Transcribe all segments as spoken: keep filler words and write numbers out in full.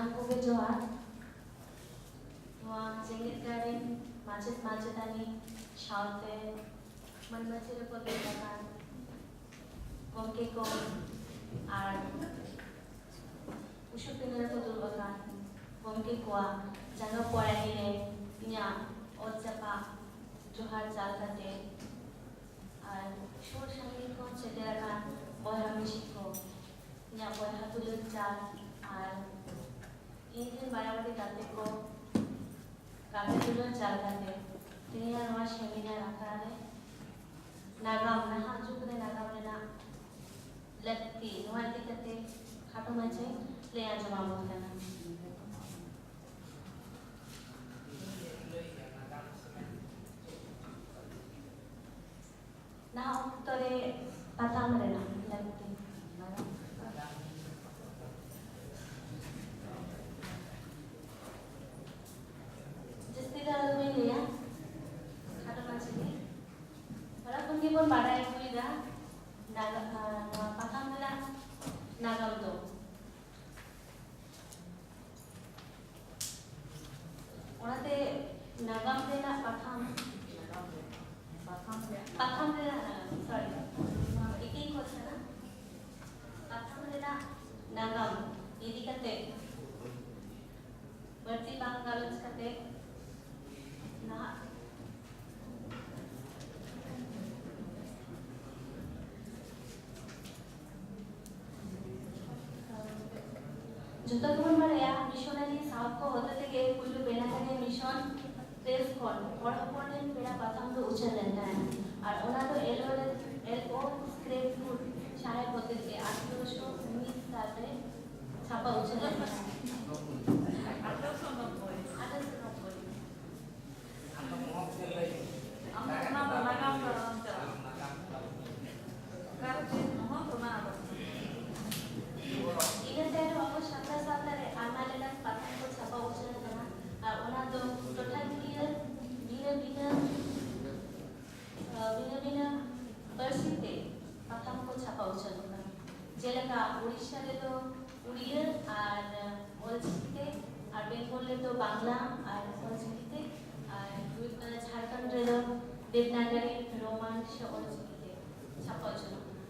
ᱥᱟᱱᱟᱢ ᱠᱚᱜᱮ ᱡᱚᱦᱟᱨ᱾ ᱱᱚᱣᱟ ᱡᱮᱜᱮᱛ ᱜᱟᱲ ᱨᱮᱱ ᱢᱟᱪᱮᱫ ᱢᱟᱪᱮᱛᱟᱹᱱᱤ ᱥᱟᱶᱛᱮ ᱢᱟᱹᱱ ᱢᱟᱹᱪᱤ ᱨᱮᱠᱚ ᱫᱩᱲᱩᱵ ᱟᱠᱟᱱ ᱜᱚᱢᱠᱮ ᱠᱚ ᱟᱨ ᱩᱥᱩᱵ ᱯᱤᱸᱰᱟᱹ ᱨᱮᱠᱚ ᱫᱩᱲᱩᱵ ᱟᱠᱟᱱ ᱜᱚᱢᱠᱮ ᱠᱚᱣᱟᱜ ᱡᱟᱸᱜᱟ ᱯᱚᱲᱟᱜᱤ ᱨᱮ ᱤᱧᱟᱹᱜ ᱚᱛ ᱡᱟᱯᱟᱜ ᱡᱚᱦᱟᱨ ᱪᱟᱞ ᱠᱟᱛᱮ, ᱟᱨ ᱥᱩᱨ ᱥᱟᱺᱜᱤᱧ ᱠᱷᱚᱱ ᱥᱮᱴᱮᱨ ᱟᱠᱟᱱ ᱵᱚᱭᱦᱟ ᱢᱤᱥᱤ ᱠᱚ, ᱤᱧᱟᱹᱜ ᱵᱚᱭᱦᱟ ᱫᱩᱞᱟᱹᱲ ᱪᱟᱞ ᱟᱨ ᱤᱧ ᱨᱮᱱ ᱵᱟᱲᱟᱵᱟᱲᱤ ᱜᱟᱛᱮ ᱠᱚ, ᱜᱟᱛᱮ ᱫᱩᱞᱟᱹᱲ ᱪᱟᱞ ᱠᱟᱛᱮ ᱛᱮᱦᱮᱧᱟᱜ ᱱᱚᱣᱟ ᱥᱮᱢᱤᱱᱟᱨ ᱟᱠᱷᱲᱟ ᱨᱮ ᱱᱟᱜᱟᱢ, ᱱᱟᱦᱟᱜ ᱡᱩᱜᱽ ᱨᱮ ᱱᱟᱜᱟᱢ ᱨᱮᱱᱟᱜ ᱞᱟᱹᱠᱛᱤ, ᱱᱚᱣᱟ ᱤᱫᱤ ᱠᱟᱛᱮ ᱠᱷᱟᱴᱚ ᱢᱟᱪᱷᱟᱧ ᱞᱟᱹᱭ ᱟᱸᱡᱚᱢ ᱟᱵᱚᱱ ᱠᱟᱱᱟ᱾ ᱱᱟᱦᱟᱜ ᱚᱠᱛᱚ ᱨᱮ ᱯᱟᱛᱷᱟᱢ ᱨᱮᱱᱟᱜ ᱞᱟᱹᱠᱛᱤ᱾ ᱡᱟᱹᱥᱛᱤ ᱫᱚ ᱟᱞᱚ ᱵᱤᱱ ᱞᱟᱹᱭᱟ, ᱠᱷᱟᱴᱚ ᱢᱟᱪᱷᱟ ᱜᱮ᱾ ᱦᱚᱞᱟ ᱠᱷᱚᱱ ᱜᱮᱵᱚᱱ ᱵᱟᱰᱟᱭ ᱟᱹᱜᱩᱭᱮᱫᱟ ᱱᱟᱜᱟ-, ᱟᱨ ᱱᱚᱣᱟ ᱯᱟᱛᱷᱟᱢ ᱨᱮᱱᱟᱜ ᱱᱟᱜᱟᱢ ᱫᱚ᱾ ᱚᱱᱟᱛᱮ ᱱᱟᱜᱟᱢ ᱨᱮᱱᱟᱜ ᱯᱟᱛᱷᱟᱢ, ᱯᱟᱛᱷᱟᱢ ᱨᱮᱱᱟᱜ ᱱᱟᱜᱟᱢ, ᱥᱚᱨᱤ, ᱱᱚᱣᱟ ᱤᱠᱤ ᱠᱷᱚᱡ ᱠᱟᱱᱟ᱾ ᱯᱟᱛᱷᱟᱢ ᱨᱮᱱᱟᱜ ᱱᱟᱜᱟᱢ ᱤᱫᱤ ᱠᱟᱛᱮ ᱵᱟᱹᱲᱛᱤ ᱵᱟᱝ ᱜᱟᱞᱚᱪ ᱠᱟᱛᱮ ᱱᱟᱦᱟᱜ ᱡᱚᱛᱚ ᱜᱮᱵᱚᱱ ᱵᱟᱲᱟᱭᱟ, ᱢᱤᱥᱚᱱᱟᱨᱤ ᱥᱟᱶ ᱠᱚ ᱦᱚᱛᱮ ᱛᱮᱜᱮ ᱯᱩᱭᱞᱩ ᱵᱮᱱᱟᱜᱟᱨᱤ ᱢᱤᱥᱚᱱ ᱯᱨᱮᱥ ᱠᱷᱚᱱ ᱦᱚᱲ ᱦᱚᱯᱚᱱ ᱨᱮᱱ ᱯᱮᱲᱟ ᱯᱟᱛᱷᱟᱢ ᱫᱚ ᱩᱪᱷᱟᱹᱱ ᱞᱮᱱ ᱛᱟᱦᱮᱸᱫ᱾ ᱟᱨ ᱚᱱᱟ ᱫᱚ ᱮᱞ ᱳ ᱨᱮ, ᱮᱞ ᱳ ᱥᱠᱨᱮᱯ ᱵᱩᱠ ᱥᱟᱦᱮᱵ ᱦᱚᱛᱮ ᱛᱮ ᱟᱴᱷᱨᱚᱥᱚ ᱩᱱᱤᱥ ᱥᱟᱞ ᱨᱮ ᱪᱷᱟᱯᱟ ᱩᱪᱷᱟᱹᱱ ᱞᱮᱱ ᱛᱟᱦᱮᱸᱫ᱾ ᱟᱴᱷᱨᱚᱥᱚ ᱱᱚᱵᱵᱳᱭ᱾ ᱟᱢ ᱫᱚ ᱚᱱᱟ ᱫᱚ ᱱᱟᱜᱟᱢ ᱫᱚ ᱟᱞᱚᱢ ᱪᱟᱞᱟᱜᱼᱟ᱾ ᱚᱠᱟ ᱨᱮ ᱪᱮᱫ ᱢᱚᱦᱚᱛ, ᱚᱱᱟ ᱟᱞᱚᱢ ᱪᱟᱞᱟᱜᱼᱟ᱾ ᱤᱱᱟᱹ ᱛᱟᱭᱱᱚᱢ ᱟᱵᱚ ᱥᱟᱱᱛᱟᱲ ᱥᱟᱶᱛᱟ ᱨᱮ ᱟᱭᱢᱟ ᱞᱮᱠᱟᱱ ᱯᱟᱛᱷᱟᱢ ᱠᱚ ᱪᱷᱟᱯᱟ ᱩᱪᱷᱟᱹᱱ ᱟᱠᱟᱱᱟ, ᱟᱨ ᱚᱱᱟ ᱫᱚ ᱴᱚᱴᱷᱟᱠᱤᱭᱟᱹ ᱵᱷᱤᱱᱟᱹ ᱵᱷᱤᱱᱟᱹ, ᱵᱷᱤᱱᱟᱹ ᱵᱷᱤᱱᱟᱹ ᱯᱟᱹᱨᱥᱤ ᱛᱮ ᱯᱟᱛᱷᱟᱢ ᱠᱚ ᱪᱷᱟᱯᱟ ᱩᱪᱷᱟᱹᱱ ᱟᱠᱟᱱᱟ᱾ ᱡᱮᱞᱮᱠᱟ, ᱩᱲᱤᱥᱥᱟ ᱨᱮᱫᱚ ᱩᱲᱤᱭᱟᱹ ᱟᱨ ᱚᱞᱪᱤᱠᱤᱛᱮ, ᱟᱨ ᱵᱮᱝᱜᱚᱞ ᱨᱮᱫᱚ ᱵᱟᱝᱞᱟ ᱟᱨ ᱚᱞᱪᱤᱠᱤᱛᱮ, ᱟᱨ ᱦᱩᱭᱩᱜ ᱠᱟᱱᱟ ᱡᱷᱟᱲᱠᱷᱚᱸᱰ ᱨᱮᱫᱚ ᱫᱮᱵᱽᱱᱟᱜᱚᱨᱤ ᱨᱳᱢᱟᱱ ᱥᱮ ᱚᱞᱪᱤᱠᱤᱛᱮ ᱪᱷᱟᱯᱟ ᱩᱪᱷᱟᱹᱱᱚᱜ ᱠᱟᱱᱟ᱾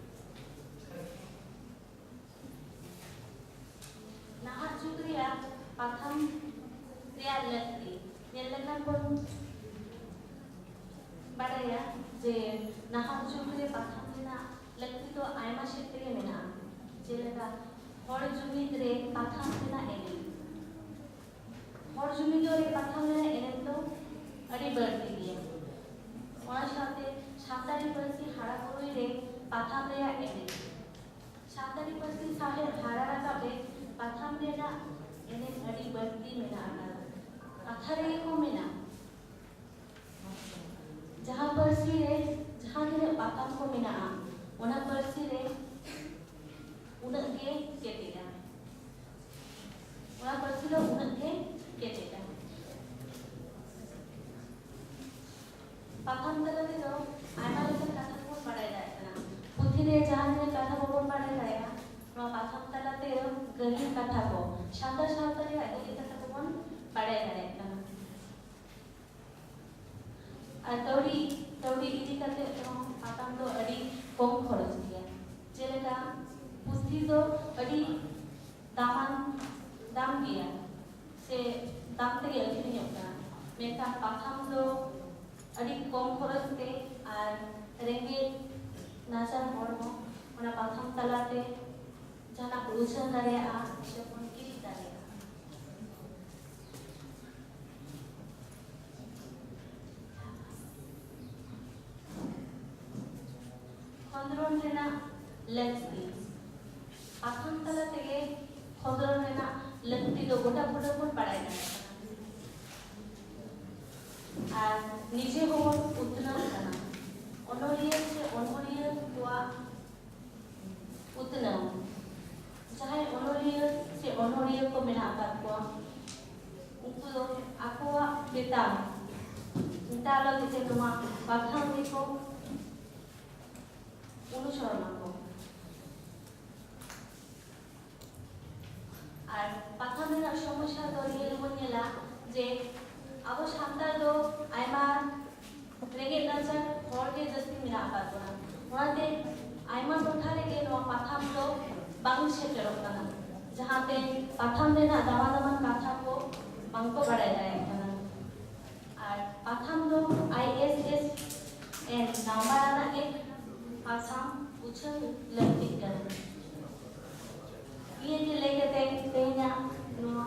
ᱱᱟᱦᱟᱜ ᱡᱩᱜᱽ ᱨᱮᱭᱟᱜ ᱯᱟᱛᱷᱟᱢ ᱨᱮᱭᱟᱜ ᱞᱟᱹᱠᱛᱤ ᱧᱮᱞ ᱞᱮᱠᱷᱟᱱ ᱵᱚᱱ ᱵᱟᱰᱟᱭᱟ ᱡᱮ ᱱᱟᱦᱟᱜ ᱡᱩᱜᱽ ᱨᱮ ᱯᱟᱛᱷᱟᱢ ᱨᱮᱱᱟᱜ ᱞᱟᱹᱠᱛᱤ ᱫᱚ ᱟᱭᱢᱟ ᱥᱮᱫ ᱛᱮᱜᱮ ᱢᱮᱱᱟᱜᱼᱟ, ᱡᱮᱞᱮᱠᱟ ᱦᱚᱲ ᱡᱩᱢᱤᱫ ᱨᱮ ᱯᱟᱛᱷᱟᱢ ᱨᱮᱱᱟᱜ ᱮᱱᱮᱢ᱾ ᱦᱚᱲ ᱡᱩᱢᱤᱫ ᱨᱮ ᱯᱟᱛᱷᱟᱢ ᱨᱮᱱᱟᱜ ᱮᱱᱮᱢ ᱫᱚ ᱟᱹᱰᱤ ᱵᱟᱹᱲᱛᱤ ᱜᱮᱭᱟ᱾ ᱚᱱᱟ ᱥᱟᱶᱛᱮ ᱥᱟᱱᱛᱟᱲᱤ ᱯᱟᱹᱨᱥᱤ ᱦᱟᱨᱟ ᱵᱩᱨᱩᱭ ᱨᱮ ᱯᱟᱛᱷᱟᱢ ᱨᱮᱭᱟᱜ ᱮᱱᱮᱢ᱾ ᱥᱟᱱᱛᱟᱲᱤ ᱯᱟᱹᱨᱥᱤ ᱥᱟᱶᱦᱮᱫ ᱦᱟᱨᱟ ᱨᱟᱠᱟᱵ ᱨᱮ ᱯᱟᱛᱷᱟᱢ ᱨᱮᱱᱟᱜ ᱮᱱᱮᱢ ᱟᱹᱰᱤ ᱵᱟᱹᱲᱛᱤ ᱢᱮᱱᱟᱜ ᱟᱠᱟᱫᱟ᱾ ᱠᱟᱛᱷᱟ ᱨᱮᱜᱮ ᱠᱚ ᱢᱮᱱᱟ, ᱡᱟᱦᱟᱸ ᱯᱟᱹᱨᱥᱤ ᱨᱮ ᱡᱟᱦᱟᱸ ᱛᱤᱱᱟᱹᱜ ᱯᱟᱛᱷᱟᱢ ᱠᱚ ᱢᱮᱱᱟᱜᱼᱟ, ᱚᱱᱟ ᱯᱟᱹᱨᱥᱤ ᱨᱮ ᱩᱱᱟᱹᱜ ᱜᱮ ᱠᱮᱴᱮᱡᱟ᱾ ᱚᱱᱟ ᱯᱟᱹᱨᱥᱤ ᱫᱚ ᱩᱱᱟᱹᱜ ᱜᱮ ᱠᱮᱴᱮᱡᱟ᱾ ᱯᱟᱛᱷᱟᱢ ᱛᱟᱞᱟ ᱛᱮᱫᱚ ᱟᱭᱢᱟ ᱞᱮᱠᱟᱱ ᱠᱟᱛᱷᱟ ᱠᱚᱵᱚᱱ ᱵᱟᱲᱟᱭ ᱫᱟᱲᱮᱭᱟᱜ ᱠᱟᱱᱟ᱾ ᱯᱩᱛᱷᱤ ᱨᱮ ᱡᱟᱦᱟᱸ ᱛᱤᱱᱟᱹᱜ ᱠᱟᱛᱷᱟ ᱵᱟᱵᱚᱱ ᱵᱟᱲᱟᱭ ᱫᱟᱲᱮᱭᱟᱜᱼᱟ, ᱱᱚᱣᱟ ᱯᱟᱛᱷᱟᱢ ᱛᱟᱞᱟ ᱛᱮ ᱜᱟᱹᱦᱤᱨ ᱠᱟᱛᱷᱟ ᱠᱚ, ᱥᱟᱱᱛᱟᱲ ᱥᱟᱶᱛᱟ ᱨᱮᱭᱟᱜ ᱜᱟᱹᱦᱤᱨ ᱠᱟᱛᱷᱟ ᱠᱚᱵᱚᱱ ᱵᱟᱲᱟᱭ ᱫᱟᱲᱮᱭᱟᱜ ᱠᱟᱱᱟ᱾ ᱟᱨ ᱠᱟᱹᱣᱰᱤ, ᱠᱟᱹᱣᱰᱤ ᱤᱫᱤ ᱠᱟᱛᱮ ᱦᱚᱸ ᱯᱟᱛᱷᱟᱢ ᱫᱚ ᱟᱹᱰᱤ ᱠᱚᱢ ᱠᱷᱚᱨᱚᱪ ᱜᱮᱭᱟ᱾ ᱡᱮᱞᱮᱠᱟ ᱯᱩᱛᱷᱤ ᱫᱚ ᱟᱹᱰᱤ ᱫᱟᱢᱟᱱ, ᱫᱟᱢ ᱜᱮᱭᱟ ᱥᱮ ᱫᱟᱢ ᱛᱮᱜᱮ ᱟᱹᱠᱷᱨᱤᱧᱚᱜ ᱠᱟᱱᱟ, ᱢᱮᱱᱠᱷᱟᱱ ᱯᱟᱛᱷᱟᱢ ᱫᱚ ᱟᱹᱰᱤ ᱠᱚᱢ ᱠᱷᱚᱨᱚᱪ ᱛᱮ ᱟᱨ ᱨᱮᱸᱜᱮᱡ ᱱᱟᱪᱟᱨ ᱦᱚᱲ ᱦᱚᱸ ᱚᱱᱟ ᱯᱟᱛᱷᱟᱢ ᱛᱟᱞᱟᱛᱮ ᱡᱟᱦᱟᱱᱟᱜ ᱠᱚ ᱩᱪᱷᱟᱹᱱ ᱫᱟᱲᱮᱭᱟᱜᱼᱟ ᱥᱮ ᱵᱚᱱ ᱠᱤᱨᱤᱧ ᱫᱟᱲᱮᱭᱟᱜᱼᱟ᱾ ᱠᱷᱚᱸᱫᱽᱨᱚᱱ ᱨᱮᱱᱟᱜ ᱞᱟᱹᱠᱛᱤ᱾ ᱯᱟᱛᱷᱟᱢ ᱛᱟᱞᱟ ᱛᱮᱜᱮ ᱠᱷᱚᱸᱫᱽᱨᱚᱱ ᱨᱮᱱᱟᱜ ᱞᱟᱹᱠᱛᱤ ᱫᱚ ᱜᱚᱴᱟ ᱵᱩᱴᱟᱹ ᱵᱚᱱ ᱵᱟᱲᱟᱭ ᱫᱟᱲᱮᱭᱟᱜ ᱠᱟᱱᱟ᱾ ᱟᱨ ᱱᱤᱡᱮ ᱦᱚᱸᱵᱚᱱ ᱩᱛᱱᱟᱹᱣ ᱠᱟᱱᱟ᱾ ᱚᱱᱚᱞᱤᱭᱟᱹ ᱥᱮ ᱚᱱᱚᱞᱤᱭᱟᱹ ᱠᱚᱣᱟᱜ ᱩᱛᱱᱟᱹᱣ᱾ ᱡᱟᱦᱟᱸᱭ ᱚᱱᱚᱞᱤᱭᱟᱹ ᱥᱮ ᱚᱱᱚᱞᱤᱭᱟᱹ ᱠᱚ ᱢᱮᱱᱟᱜ ᱟᱠᱟᱫ ᱠᱚᱣᱟ, ᱩᱱᱠᱩ ᱫᱚ ᱟᱠᱚᱣᱟᱜ ᱵᱮᱛᱟ, ᱵᱮᱛᱟ ᱞᱟᱹᱜᱤᱫ ᱛᱮ ᱱᱚᱣᱟ ᱯᱟᱛᱷᱟᱢ ᱜᱮᱠᱚ ᱚᱱᱩᱥᱚᱨᱚᱱ ᱟᱠᱚ᱾ ᱟᱨ ᱯᱟᱛᱷᱟᱢ ᱡᱮ ᱟᱵᱚ ᱥᱟᱱᱛᱟᱲ ᱫᱚ ᱟᱭᱢᱟ ᱨᱮᱸᱜᱮᱡ ᱱᱟᱪᱟᱨ ᱦᱚᱲ ᱜᱮ ᱡᱟᱹᱥᱛᱤ ᱢᱮᱱᱟᱜ ᱟᱠᱟᱫ ᱵᱚᱱᱟ᱾ ᱚᱱᱟᱛᱮ ᱟᱭᱢᱟ ᱴᱚᱴᱷᱟ ᱨᱮᱜᱮ ᱱᱚᱣᱟ ᱯᱟᱛᱷᱟᱢ ᱫᱚ ᱵᱟᱝ ᱥᱮᱴᱮᱨᱚᱜ ᱠᱟᱱᱟ, ᱡᱟᱦᱟᱸᱛᱮ ᱯᱟᱛᱷᱟᱢ ᱨᱮᱱᱟᱜ ᱫᱟᱢᱟᱱ ᱫᱟᱢᱟᱱ ᱠᱟᱛᱷᱟ ᱠᱚ ᱵᱟᱝᱠᱚ ᱵᱟᱲᱟᱭ ᱫᱟᱲᱮᱭᱟᱜ ᱠᱟᱱᱟ᱾ ᱟᱨ ᱯᱟᱛᱷᱟᱢ ᱫᱚ ISSN ᱱᱟᱢᱵᱟᱨ ᱟᱱᱟᱜ ᱜᱮ ᱯᱟᱛᱷᱟᱢ ᱩᱪᱷᱟᱹᱱ ᱞᱟᱹᱠᱛᱤᱜ ᱠᱟᱱᱟ᱾ ᱱᱤᱭᱟᱹ ᱜᱮ ᱞᱟᱹᱭ ᱠᱟᱛᱮ ᱛᱮᱦᱮᱧᱟᱜ ᱱᱚᱣᱟ